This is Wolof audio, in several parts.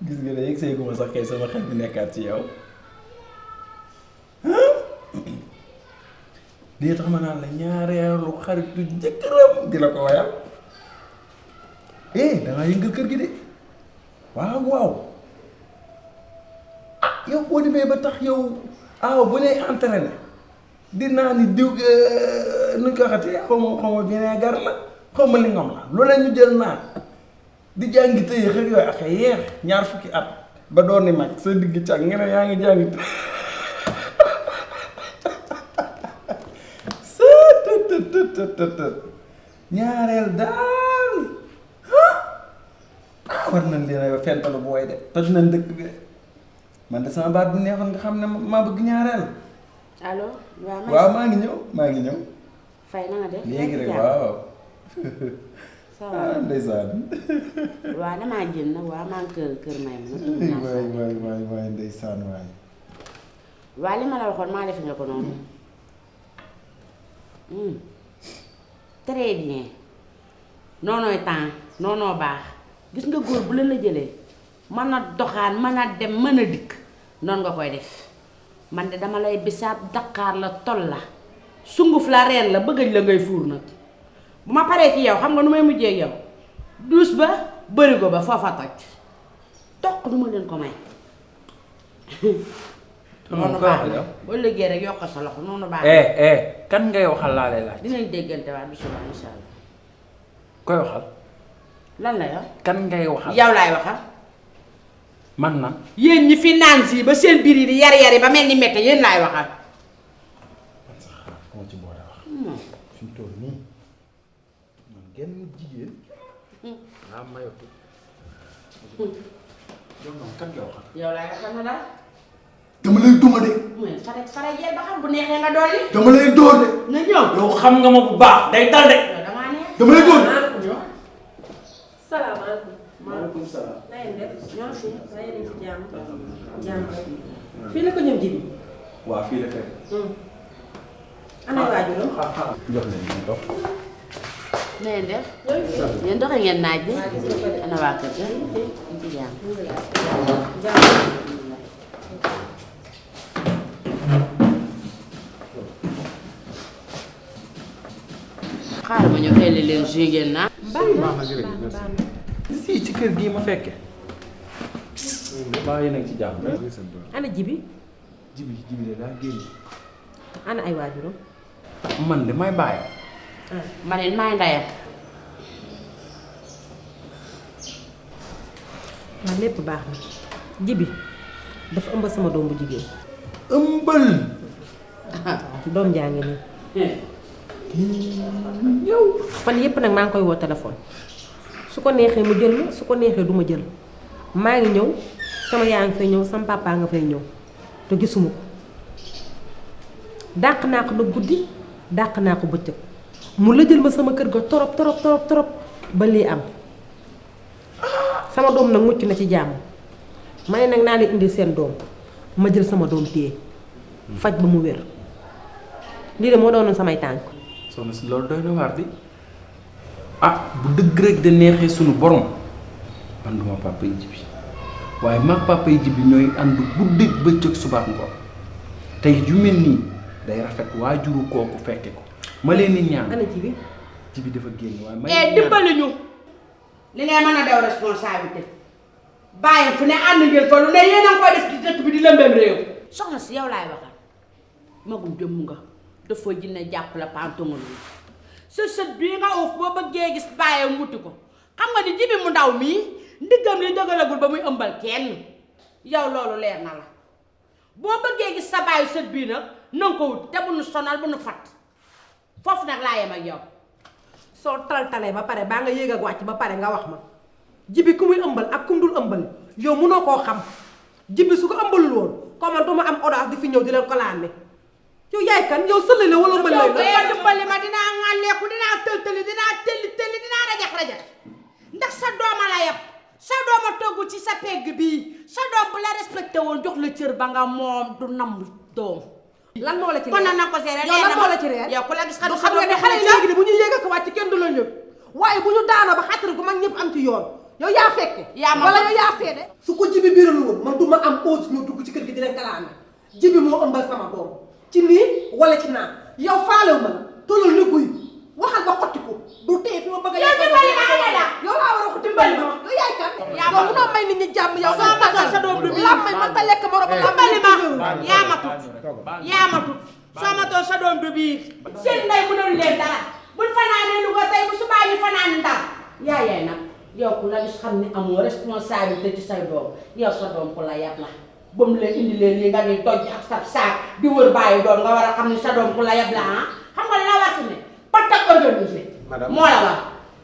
gis nga ne yegg see guma sax kay sama xel bi nekkaat ci yow di tax ma naan la ñaareelu xaritu jëkkëram di la ko wayal dangaa yëngal kër gi de waaw waaw yow boo demee ba tax yow bu lay entraîné dinaa ni diw nu ñu ko waxatee xaw ma vinaigre la xaw ma lingom la lu leen ñu jël naan di jàngi tëye xëy yooyu ak yeex ñaar fukki at ba doon ni mag sa digg càg nga ne yaa ngi jàngi të ñaareel daal war nañ leen a fentalu booy de toj nañ dëkk bi de man de sama baat bu neexoon nga xam ne maa bëgg ñaareel. allo. waaw maa ngi ñëw. fay na nga def léegi rek waaw. ça va ndeysaan. waaw damaa jël nag waaw maa ngi kër may ma. waay ndeysaan waay. waaw li ma la waxoon maa def nga ko noonu. très bien. noonooy temps noonoo baax gis nga góor bu la la jëlee mën a doxaan mën a dem mën a dikk noonu nga koy def man de dama lay bisaab daqaar la tol la sunguf la reen la bëggaj la ngay fuur nag bu ma paree ci yow xam nga nu may mujjee ak yow duus ba bërigo ba foofa toj toq du ma leen ko may. noonu baax na boo liggéey rek yokk sa loxo noonu baax na. kan ngay waxal laa lay laaj. dinañ déggante waat bi suba insha allah. koy waxal. lan la yow. kan ngay waxal. yow laay waxal. man na. yéen ñi fi naan si ba seen biir yi di yar-yari ba mel ni métte yéen laay waxal. man sax xaar fu ma ci boole wax. fi mu toll nii man genn jigéen. naa mayatu. yow noonu kan ngay waxal. yow laay waxal na daal. dama lay duma de. mooy fare jël ba xam bu neexee nga dolli. dama lay dóor de. na ñëw. yow xam nga ma bu baax day dal de. yow damaa neex. dama lay dóor de. salaamaaleykum. maaleykum salaam. na ngeen def ñoo fi na ngeen def jàmm. fii la ko ñëw ji bi. waaw fii la fekk. ana waajuram. jox leen ñu dox. na ngeen def. yéen doxe ngeen naaj bi. ana waa kër ga. ñu ci jàmm. xaaral ma ñëw xelli leen jus ngeen naa. si ci kër gii ma fekke baa yéen a ngi ci jàmm. ana jibi. jibi de daa génn. ana ay waajuram. man de may bàyyi. ma ne maay ndeyam. waaw lépp baax na jibi dafa ëmb sama doom bu jigéen. ëmbal. doom jaa ngi nii. yow fan yépp nag maa ngi koy woo téléphone su ko neexee mu jël ma su ko neexee du ma jël maa ngi ñëw sama yaa ngi fay ñëw sama papa nga fay ñëw te gisuma ko dàq naa ko nag guddi dàq naa ko bëccëg mu la jël ma sama kër ga torop ba lii am sama doom nag mucc na ci jàmm ma ne nag naa leen indi seen doom ma jël sama doom téye faj ba mu wér lii de moo doonoon samay tànk. soxna si loolu doy na waar di bu dëgg rek da neexee sunu borom man duma papa yi jibi waaye mag papa yi jibi ñooy ànd guddi bëccëg subaak ngoon tey yu mel nii day rafet waajuru kooku fekke ko ma leen ni ñaan. ana jibi. jibi dafa génn waaye ma dimbali ñu li ngay mën a daw responsabilité bàyyi fu ne ànd ngeen fa lu ne yéen a ngi koy def ci dëkk bi di lëmbem réew. soxna si yow laay waxal magum jëmm nga. dafa jinne jàpp la pantongal yi sa sët bii nga uuf boo bëggee gis bàyyee wuti ko xam nga ni jibi mu ndaw mii ndiggam li dëggalagul ba muy ëmbal kenn yow loolu leer na la boo bëggee gis sa bàyyi sët bii nag nanga ko wut te bu nu sonal bu nu fat foofu nag laa yem ak yow. soo taltalee ba pare baa nga yéeg ak wàcc ba pare nga wax ma jibi ku muy ëmbal ak ku mu dul ëmbal yow mënoo koo xam jibi su ko ëmbalul woon comme du ma am audace di fi ñëw di leen ko laane yow yaay kan yow sële la wala mbële la. yow dimbali ma dinaa ŋàlleeku dinaa tëltëli dinaa tëlli dinaa rajax ndax sa dooma la yab sa dooma togg ci sa pegg bii sa doom bu la respecté woon jox la cër ba nga moom du nam doom. lan moo la ci reer kon na ko seere yow lan moo la ci reer yow ku la gis xam nga ne xale yi léegi de bu ñu yéeg ak wàcc kenn du la ñëpp waaye bu ñu daanoo ba xattari gu mag ñëpp am ci yoon yow yaa fekke yaa ma wala yow yaa seede su ko jibi biiralu woon man du ma am ose ñoo dugg ci kër gi di leen kalaame jibi moo ëmbal sama doom ci nii wala ci naan yow faalewu ma la tollal ni guy waxal ba xotti ko du tee fi ma bëgg a yow dimbali ma Aïda yow laa war a ko dimbali ma yow yaay kan yaa ma yow munoo may nit ñi jàmm yow soo ma toog sa doom du biir lam may man ta lekk moro ba dimbali ma yaa ma tut yaa ma tut soo ma toog sa doom du biir seen ndey mënul leen dara buñ fanaanee Louga tey bu subaa ñu fanaan Ndar yaay nag yow ku la gis xam ne amoo responsabilité ci say doom yow sa doom ku la yab la ba mu leen indi leen lii nga ni doj ak sa saak di wër bàyyi doom nga war a xam ne sa doom ku la yab la ah xam nga la war si ne patak organisé moo la war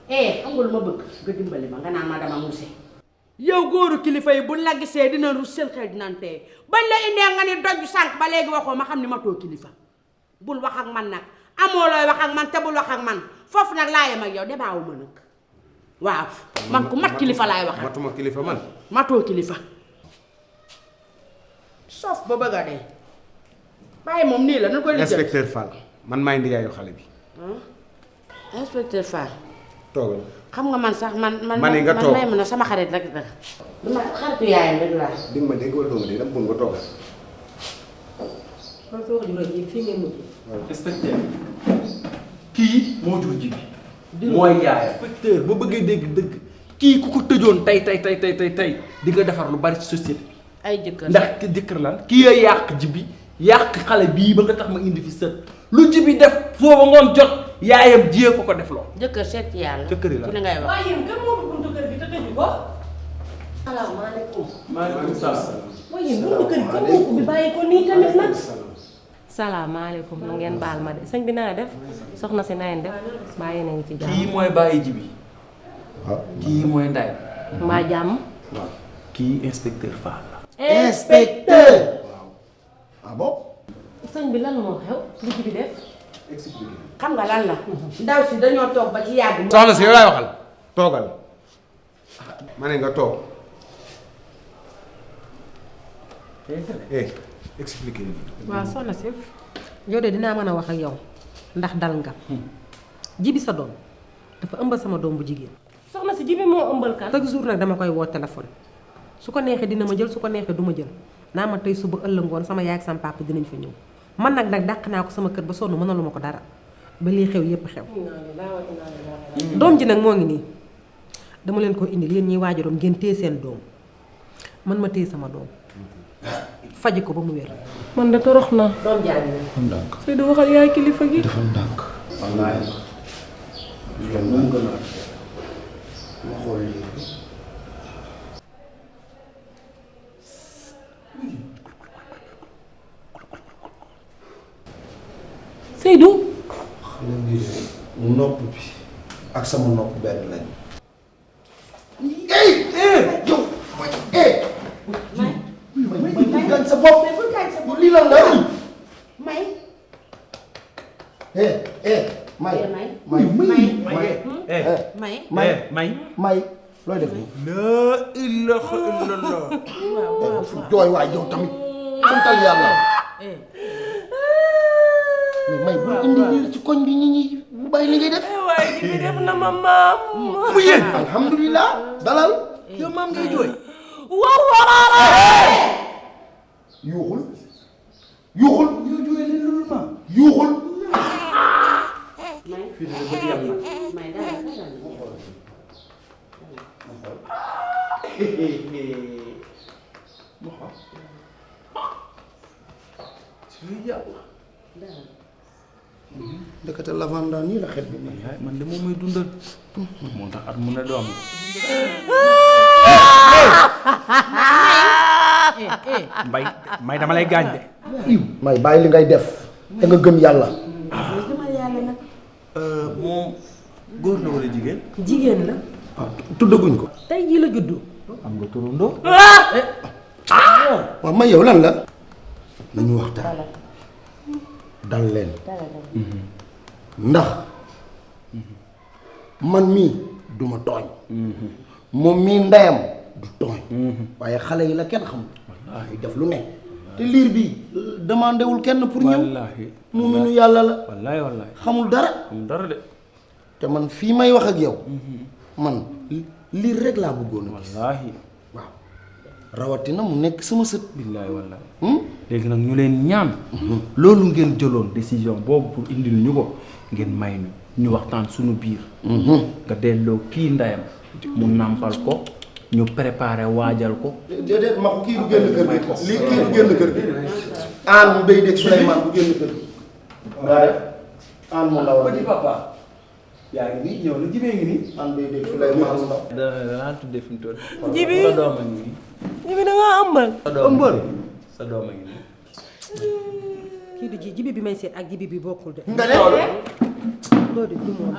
xam nga lu ma bëgg nga dimbali ma nga naan ma dama muse yow góoru kilifa yi buñ la gisee dina rus seen xel dinañ tee bañ la indee nga ni doj sànq ba léegi waxoo ma xam ni matoo kilifa bul wax ak man nag amoo looy wax ak man te bul wax ak man foofu nag laa yem ak yow debaawu ma nag waaw man ku mat kilifa laay wax matuma kilifa man matoo kilifa soof ba bëgg a dee bàyyi moom nii la nu koy lijjal inspecteur Fall man maay ndiyaayu xale bi inspecteur Fall toogal xam nga man sax man ne nga toog may mën a sama xarit rek dara dama xaritu yaayam rek laa di nga ma dégg wala doo ma dégg dama bëgg nga toogal man soo ko juróom yi fii ngay mujj inspecteur kii moo jur ji bi mooy yaay inspecteur boo bëggee dégg dëgg kii ku ko tëjoon tey di nga defar lu bari ci société ay jëkkër ndax ki jëkkër lan kii ya yàq jibi yàq xale bii ba nga tax ma indi fi sët lu jibi def foofa ngoon jot yaayam jiyee ko def loo jëkkër seet ci yàlla jëkkër yi la ci li ngay wax waaye yéen kan moo ko buntu kër gi te tëju ko salaamaaleykum maaleykum salaam waaye yéen buntu kër gi kan moo ko bi bàyyi ko nii tamit nag salaamaaleykum na ngeen baal ma de sëñ bi naa def soxna si na ngeen def mbaa yéen a ngi ci jàmm kii mooy bàyyi jibi kii mooy nday mbaa jàmm kii inspecteur Fall la inspecteur ah bon sëñ bi lan moo xew li ci bi def xam nga lan la ndaw si dañoo toog ba ci yàgg soxna si yow laay waxal toogal ma ne nga toog expliqué waaw soxna si yow de dinaa mën a wax ak yow ndax dal nga jibi sa doom dafa ëmbal sama doom bu jigéen soxna si jibi moo ëmbal kan chaque jour nag dama koy woo téléphone su ko neexee dina ma jël su ko neexee du ma jël naa ma tey suba ëllëgoon sama yaay ak sama papa dinañ fa ñëw man nag dàq naa ko sama kër ba sonn mënalu ma ko dara ba lii xew yépp xew doom ji nag moo ngi nii dama leen ko indi yéen ñiy waajuram ngeen téye seen doom man ma téye sama doom faji ko ba mu wér man de torox na doom jaa ngi nii sëy du waxal yaay kilifa gi dafa ndànk wallaay leen mu gën a ma xool lii Seydou xale bi nopp bi ak sama nopp benn lañ yow may gaañ sa bopp bu lii lan la may may may looy def nii laa ilaaha illallah fu jooy waay yow tamit santal yàlla mais may bu indi lii ci koñ bi ñi bu bàyyi li ngay def waaye jibi def na ma maam mu yéen alhamdulilah dalal yow maam ngay jooy waaw waaw yuuxul yuuxul yow jooy leen loolu maam yuuxul fii de bëgg yàlla may dara ma xool si yàlla ndekete lavanda nii la xet bi nii yaay man de moom may dundal moo tax at mu ne doom mbay dama lay gaañ de may bàyyi li ngay def te nga gëm yàlla moom góor la wala jigéen jigéen la tuddaguñ ko tey jii la juddu am nga turandoo waaw may yow lan la nañu waxtaan dal leen ndax man mii duma tooñ moom mii ndeyam du tooñ waaye xale yi la kenn xam ay def lu ne te liir bi demandé wul kenn pour ñëw wallaahi muuminu yàlla la wallaahi xamul dara am dara de te man fii may wax ak yow man liir rek laa bëggoon a gis. wallaahi. waaw rawatina mu nekk sama sët. billaahi wallaahi. léegi nag ñu leen ñaan. loolu ngeen jëloon décision boobu pour indil ñu ko ngeen may ñu waxtaan suñu biir. nga delloo kii ndeyam mu nàmpal ko ñu préparé waajal ko. déedéet ma ko kii du génn kër gi lii kii du génn kër gi. aan mu béy dégg Souleymane du génn kër gi. ngaa def aan mu ndaw la. petit papa. yaa ngi nii ñëw na jibee ngi nii. aan béy dégg Souleymane mu ndaw. danaa tuddee fi mu toll. Jibi sa doom a ngi nii. Jibi da ngaa ëmbal. sa doom a ngi nii. kii du jibi bi may seet ak jibi bi bokkul de. nga ne. loolu du moom.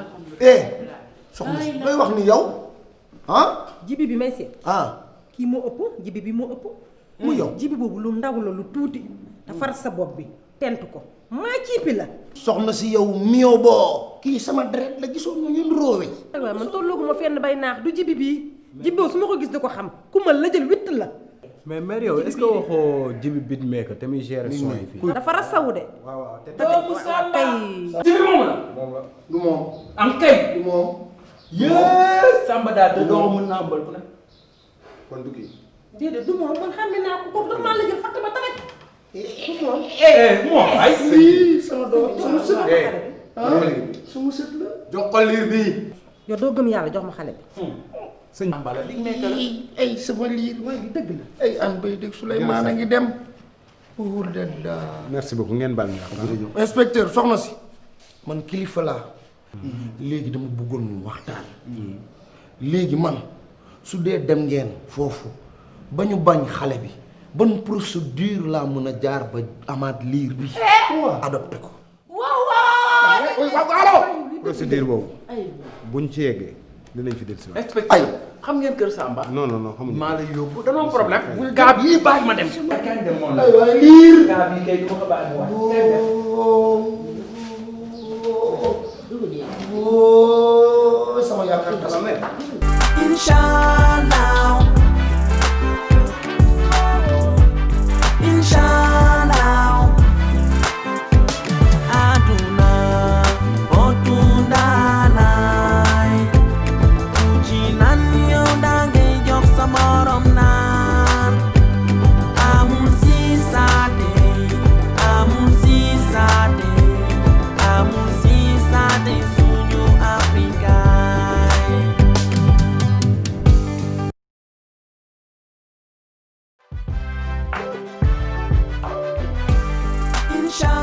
soxna si looy wax ni yow ah. jibi bi may seet. kii moo ëpp jibi bi moo ëpp. mu yow jibi boobu lu ndaw la lu tuuti dafa sa bopp bi tent ko maa ciipi la. soxna si yow mio boo kii sama deret la gisoon nga ñun róowe. waaw man tollooguma fenn bay naax du jibi bii jibi boobu su ma ko gis di ko xam ku ma la jël witt la. mais mère yow est-ce que waxoo jibi beatmaker te muy gérer son yi fii. dafa rasawu de. waaw te doomu Samba. kay. jibi moomu la. du moom. am kay. du moom. yee Samba daal de doo mën naa mbal bu ne. kon du kii. déedéet du moom man xam ne naa ko kooku dafa maa la jël fàtte ba tamit. du moom. moom ay. sama doom sama sët. sama sët la. jox ko liir bii. yow doo gëm yàlla jox ma xale bi. sëñ Samba la dig nekk la. ay sama liir waaye li dëgg la. ay an bay dégg Souleymane a ngi dem. pour de daa. merci beaucoup ngeen baal ñu wax. inspecteur soxna si man kilifa laa. léegi dama bëggoon ñu waxtaan. léegi man su dee dem ngeen foofu ba ñu bañ xale bi ban procédure laa mën a jaar ba amaat liir bi. adopté ko. procédure boobu buñ ci yeggee dinañ fi dellusiwaat. inspecteur xam ngeen kër Samba. non non non xamuñu. maa lay yóbbu danoo problème. gaa bii bàyyi ma dem. kañ dem moom la. aywa liir. gaa bii kay du ma ko bàyyi mu wàcc. sama yaakaar tas na. Inshallah, Inshallah, aduna botundalai, ujinan yo dange jox samarom nan, amul sisade, amul sisade, amul sisade suñu Afrika. Inshallah.